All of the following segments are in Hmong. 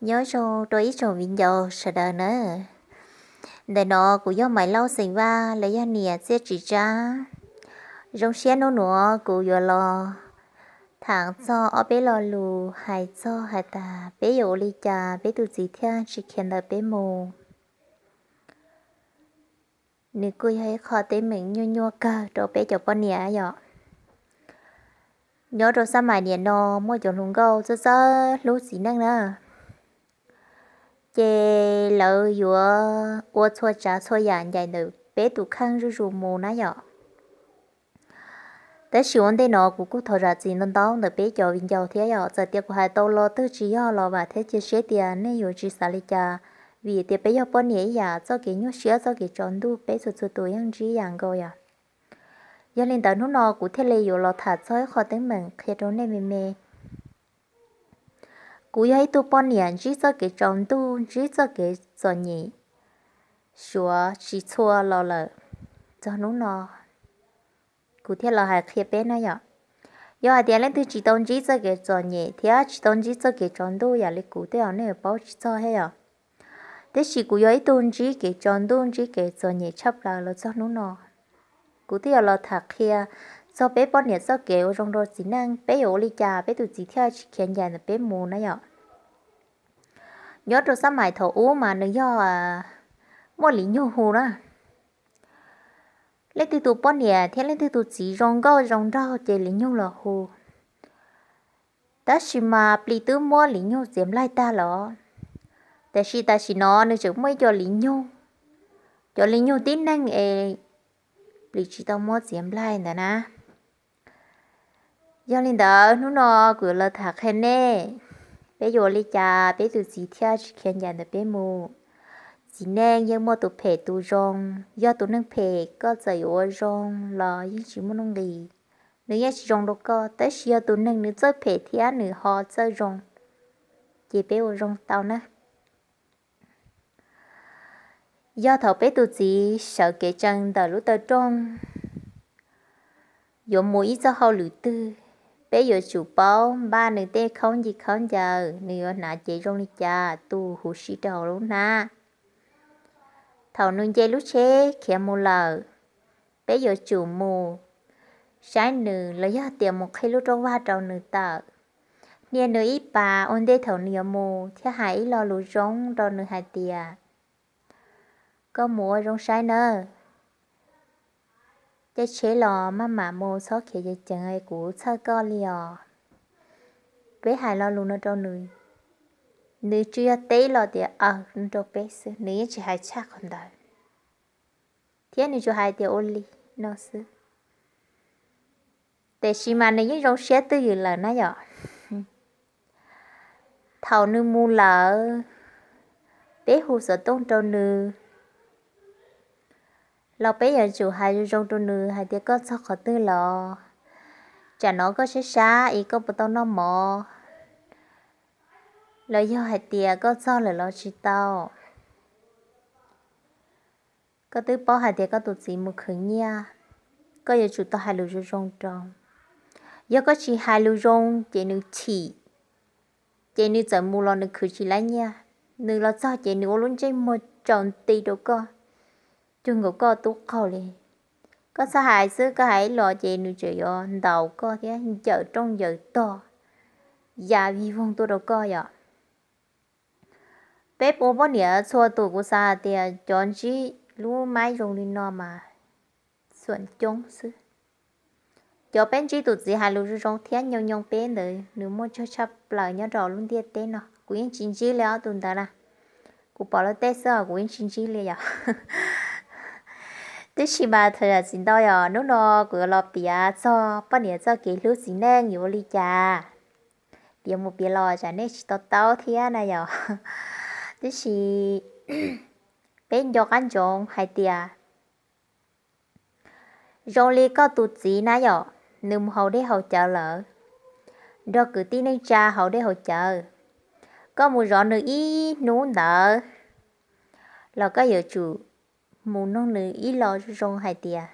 Nyob zoo rau ib tsoom viv ncaus sawv daws na. Ntawm no kuv yog Maiv Lauj xeem Vaj los yog niam Txiaj Tsis Tsab. Zoo siab hnub nuav kuv yuav los tham txog ob peb lo lus hais txog hais tas peb yuav ua li cas peb tus txiv thiaj tsis khiav ntawm peb mus. Nws kuj yog ib qho teeb meem nyuaj nyuaj kawg rau peb cov poj niam yom. Nyob rau xab mais niam no muaj cov hluas nkauj txawj txawj hlub txiv neej na, ces lawv yuav ua txhua tsav txhua yam ncaim ntawm peb tus kheej zuj zus mus na yom. Tab sis ua ntej no kuv kuj thov zam txim ntau ntau ntawm peb cov viv ncaus thiab yom, txawm tias kuv hais tau lo twg tsis yog los vam thiab cia siab tias nej yuav tsis xav li cas, vim tias peb yog poj niam ib yam, txoj kev nyuaj siab txoj kev tsaus ntuj peb txhua txhua tus yeej ntsib ib yam nkaus yom. Yog li ntawd hnub no kuv thiaj li yuav los tham txog ib qho teeb meem qhia rau nej me me. Kuv yog ib tug poj niam ntsib txoj kev tsaus ntuj, ntsib txoj kev txom nyem suav tsis txhua los lawm, txog hnub no kuv thiaj los hais qhia peb na yom. Yog hais tias leej twg tsis tau ntsib txoj kev txom nyem thiab tsis tau ntsib txoj kev tsaus ntuj yam li kuv tej zaum nej yuav paub tsis txog thiab yom. Tiam sis kuv yog ib tug ntsib kev tsaus ntuj ntsib kev txom nyem tshaj plaws los txog hnub no. Kuv thiaj yuav los tham qhia txog peb poj niam txoj kev ua zoo rau txiv neej, peb yuav ua li cas peb tus txiv thiaj tsis khiav ncaim ntawm peb mus na yom. Nyob rau xab mais thaum ub mas nws yog muaj li nyug hu na. Leej twg tus poj niam thiab leej twg tus txiv zoo nkauj zoo nraug ces li nyug los hu. Tab sis mas plis twb muab li nyug txiav nplaig tag los, tiam sis tam sim no nws tseem muaj ib co li nyug, cov li nyug tib neeg es plis tsis tau muab txiav nplaig ntawd na. Yog li ntawd hnub no kuv yuav los tham qhia nej, peb yuav ua li cas peb tus txiv thiaj tsis khiav ncaim ntawm peb mus. Txiv neej yeej muaj tus phem tus zoo, yog tus neeg phem koj txawm yuav ua zoo los yeej tsis muaj nuj nqis, nws yeej tsis zoo rau koj. Tab sis yog tus neeg nws txawj phem thiab nws ho txawj zoo, ces peb ua zoo tau na. Yog thaum peb tus txiv sawv kev tsees ntawm lub taw rooj yuav mus ib txoj hauj lwm twg, peb yuav tsum paub npaj nws tej khaub ncaws khaub ncaws, nws yuav hnav cev zoo li cas, tus huv si rau hauv lub hnab. Thaum nws nce lub tsheb khiav mus lawm, peb yuav tsum mus saib nws los yog tias mus qhib lub rooj vag rau nws tawm, hnia nws ib pas ua ntej thaum nws yuav mus thiab hais ib lo lus zoo rau nws hais tias, koj mus ua zoo saib nawb, caij tsheb los maj mam mus, txhob khiav ceev ceev, kuv txhawj koj li os. Peb hais lo lus no rau nws, nws tsuas yog teb los tias aws rau peb xwb, nws yeej tsis hais tshaj qhov ntawd, thiab nws tsuas hais tias ua li no xwb. Tiam sis mas nws yeej zoo siab twj ywm lawm na yom. Thaum nws mus lawm, peb hu xov tooj rau nws los peb yuav tsum hais zoo zoo rau nws hais tias koj txog qhov twg los, tsam no koj sab sab es koj puas tau noj mov, los yog hais tias koj txog lawm los tsis tau. Koj twb paub hais tias koj tus txiv mus khwv nyiaj, koj yuav tsum tau hais lus zoo zoo rau. Yog koj tsis hais lus zoo ces nws chim, ces nws txawm mus los nws khwv tsis laib nyiaj, nws los txog ces nws ua lub ntsej muag tsaus nti rau koj, cuag nkaus koj tub qaug li. Koj txhob hais xwb, koj hais ib los ces nws tseem yuav ntaus koj thiab ncawm rooj ncawm tog, ya vij voog tuaj rau koj yom. Peb ua poj niam txhua tus kuv xav hais tias cov ntsib lub maib zoo li no mas xuam coob xwb. Cov peb ntsib tus txiv hais lus zoo zoo thiab nyoo nyoo peb ntawd nws muaj tsawg tshaj plaws nyob rau lub ntiaj teb no, kuv yeej tsis ntsib li ob tug ntawd na. Kuv pom lawv tej xwb os, kuv yeej tsis ntsib li yom. Tiam sis mas thov zam txim ntau yom, hnub no kuv yuav los piav txog poj niam txoj kev hlub txiv neej yuav ua li cas, piav mus piav los tsam nej tsis to taub thiab na yom. Tiam sis peb nco qab ntsoov hais tias zoo li koj tus txiv na yom, nws mus haus dej haus cawv lawm, nrog kwv tij neej tsa haus dej haus cawv, koj mus zov nws ib hnub ntawd los koj yuav tsum mus nug nws ib lo zoo zoo hais tias,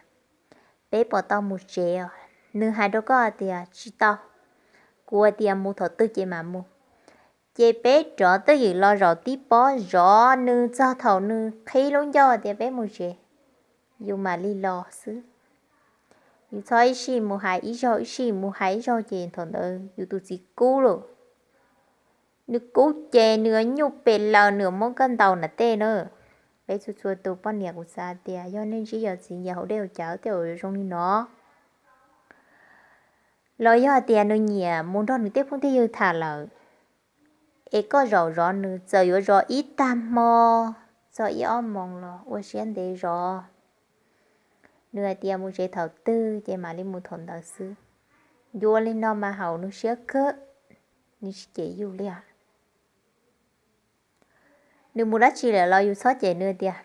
peb puas tau mus tsev os? Nws hais rau koj hais tias tsis tau, Kuv tias mus thaum twg ces mam mus. Ces peb rov twj ywm los zaum tib pob zov nws txog thaum nws qhib lub ncauj tias peb mus tsev, yus mam li los xwb. Yus txhob ib sij mus hais ib zaug, ib sij mus hais ib zaug ces thaum ntawd yus tus txiv kub lawm. Nws kub ces nws nyuj pes laws, nws muab koj ntaus nram tej na. Peb txhua txhua tus poj niam kuv xav tias yog nej ntsib yog txiv nyiam haus dej haus cawv tej zaum zoo li no. Los yog hais tias nws nyiam mus nrog nws tej phooj tej ywg tham lawm, es koj zaum zov nws, txawm yuav zov ib tag hmo txog ib ob moos los ua siab ntev zov. Nws hais tias mus tsev thaum twg ces mam li mus thaum ntawd xwb. Yus ua li no mas haum nws siab kawg, nws tsis cem yus li os. Nws mus dab tsi lawm los yus txhob cem nws tias,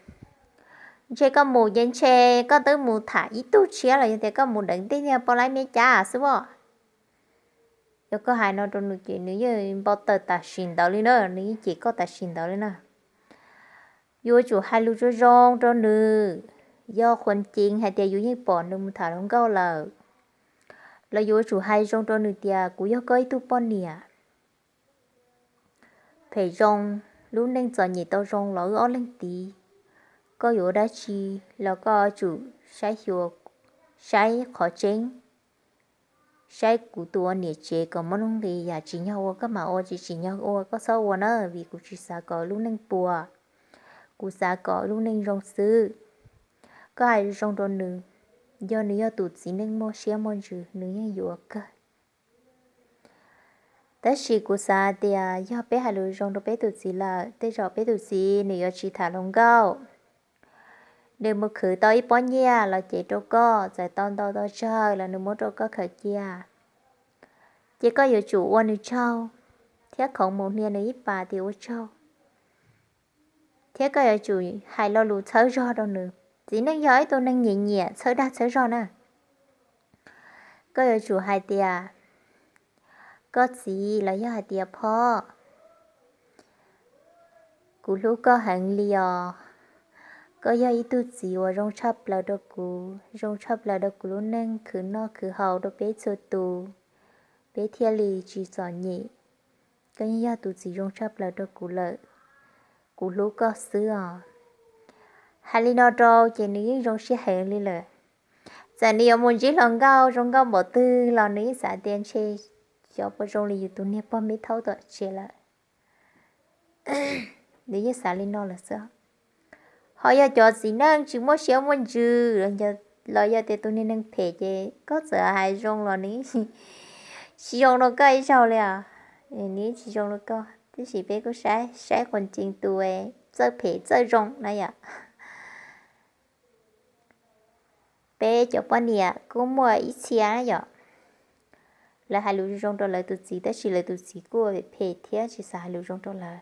ntshe koj mus ces ntshe koj twb mus tham ib tug tshiab los yog tias koj mus deev tej niag poj laib me cab xwb os. Yog koj hais no rau nws ces nws yeej npau taws tam sim ntawd li na, nws yeej cem koj tam sim ntawd li na. Yuav tsum hais lus zoo zoo rau nws, yog khuam ceev hais tias yus yeej pom nws mus tham hluas nkauj lawm, los yuav tsum hais zoo rau nws tias kuv yog koj ib tug poj niam phem zoo, lub neej txom nyem tau zoo los wb ob leeg tiv. Koj yuav ua dab tsi los koj yuav tsum saib xyuas, saib qhov tseeb, saib kuv tus ua niam tsev kom muaj nuj nqis, yam tsim nyog ua koj mam ua, tsis tsim nyog ua koj txhob ua na, vim kuv tsis xav kom lub neej puas, kuv xav kom lub neej zoo xwb. Koj hais zoo rau nws, yog nws yog tus txiv neej muaj siab muaj ntsws nws yeej yuav kawg. Tab sis kuv xav tias yog peb hais lus zoo rau peb tus txiv lawm, tej zaum peb tus txiv nws yuav tsis tham hluas nkauj. Nws mus khwv tau ib pob nyiaj los cev rau koj, txawm tau ntau tau tsawg los nws muab rau koj khaws cia. Ces koj yuav tsum ua nws tsaug, thiab khoov mus hnia nws ib pas tias ua tsaug. Thiab koj yuav tsum hais lo lus txhawb zog rau nws. Txiv neej yog ib tug neeg nyiam nyiam txhawb dag txhawb zog na. Koj yuav tsum hais tias, koj txiv los yog hais tias phob, kuv hlub koj heev li os. Koj yog ib tug txiv uas zoo tshaj plaws rau kuv, zoo tshaj plaws rau kuv lub neej khwv noj khwv haus rau peb txhua tus, peb thiaj li tsis txom nyem. Koj yeej yog tus txiv zoo tshaj plaws rau kuv lawm, kuv hlub koj xwb os. Hais li no rau ces nws yeej zoo siab heev li lawm. Txawm nws yuav mus ntsib hluas nkauj zoo nkauj npaum twg los nws yeej xav tias ntshe xyov puas zoo li yus tus niag pog me thaub tom tsev lawm. Nws yeej xav li no lawm xwb. Ho yog cov txiv neej tsis muaj siab muaj ntsws los yog tias tus niag neeg phem ces koj txawm hais zoo los nws tsis zoo rau koj ib zaug li os. Nws tsis zoo rau koj, tab sis peb kuj saib saib qhov tseeb tus txawj phem txawj zoo na yom. Peb cov poj niam kuj muaj ib txhia na yom, lawv hais lus zoo zoo rau lawv tus txiv tab sis lawv tus txiv kuj phem thiab tsis xav hais lus zoo rau lawv.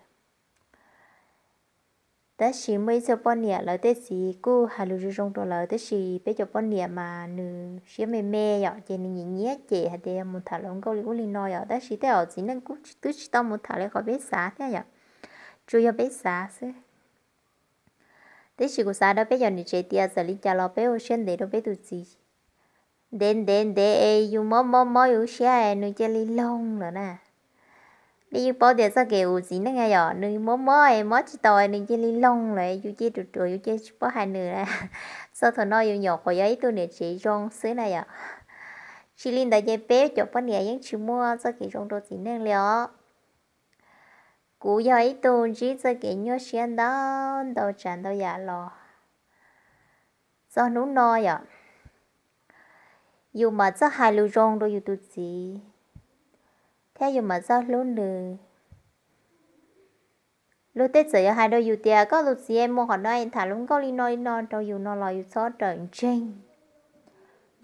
Tab sis muaj ib txhia poj niam lawv tej txiv kuj hais lus zoo zoo rau lawv tab sis peb cov poj niam mas nws siab me me yom, ces nws nyiam nyiam cem hais tias yog mus tham hluas nkauj li ub li no yom, tab sis tej zaum txiv neej kuj twb tsis tau mus tham li qhov peb xav thiab yom, tsuas yog peb xav xwb. Tab sis kuv xav rau peb cov niam tsev tias txawm li cas los peb ua siab ntev rau peb tus txiv. Ntev ntev ntev es yus mob mob mob yus lub siab es nws cia li loog lawm na. Nej yeej paub tias txoj kev ua txiv neej yom, nws mob mob es mob tsis tau es nws cia li loog lawm, yus cia ruam ruam yus cia tsis paub hais nws. Txog thaum no yus nyuam qhuav yog ib tug niam tsev zoo xwb na yom. Tsis li ntawd ces peb cov poj niam yeej tsis muaj txoj kev zoo rau txiv neej li os. Kuv yog ib tug ntsib txoj kev nyuaj siab ntau ntau tsav ntau yam los txog hnub no yom. Yus mam txawj hais lus zoo rau yus tus txiv, thiab yus mam txawj hlub nws. Luag tej txawm yuav hais rau yus tias koj tus txiv mus qhov no tham hluas nkauj li no li no rau yus no los yus txhob rawm ntseeg.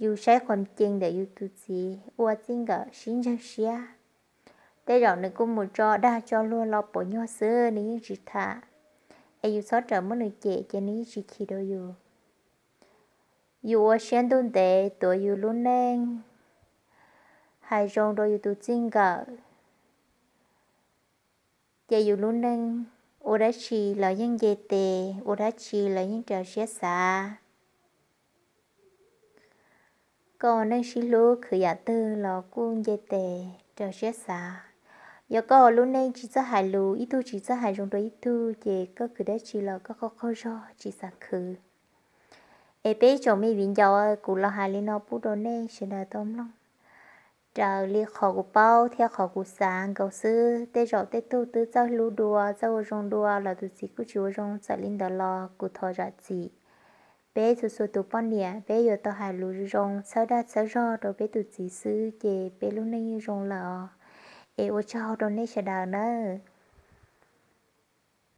Yus saib qhov tseeb ntawm yus tus txiv ua txij nkawm sib ntseeg siab. Tej zaum nws kuj mus tso dag tso luag los puas nyuag xwb nws yeej tsis tham, es yus txhob rawm muab nws cem ces nws yeej tsis chim rau yus. Yus ua siab ntuj ntev tuav yus lub neej, hais zoo rau yus tus txij nkawm, ces yus lub neej ua dab tsi los yeej nce tes, ua dab tsi los yeej raws siab xav. Koj ua neej sib hlub khwv yam twg los kuj nce tes. rau siab xav. Yog koj lub neej tsis txawj hais lus, ib tug tsis txawj hais zoo rau ib tug, ces koj khwv dab tsi los koj qaug qaug zog tsis xav khwv. Es peb tsoom me viv ncaus, kuv los hais li no pub rau nej sawv daws tau mloog. Raws li qhov kuv paub thiab qhov kuv xav nkaus xwb, tej zaum tej tug twb txawj hlub dua, txawj ua zoo dua los tus txiv kuj tsis ua zoo, txawm li ntawd los kuv thov zam txim. Peb txhua txhua tus poj niam, peb yuav tau hais lus zoo, txhawb dag txhawb zog rau peb tus txiv xwb, ces peb lub neej yeej zoo lawm os. Es ua tsaug rau nej sawv daws nawb.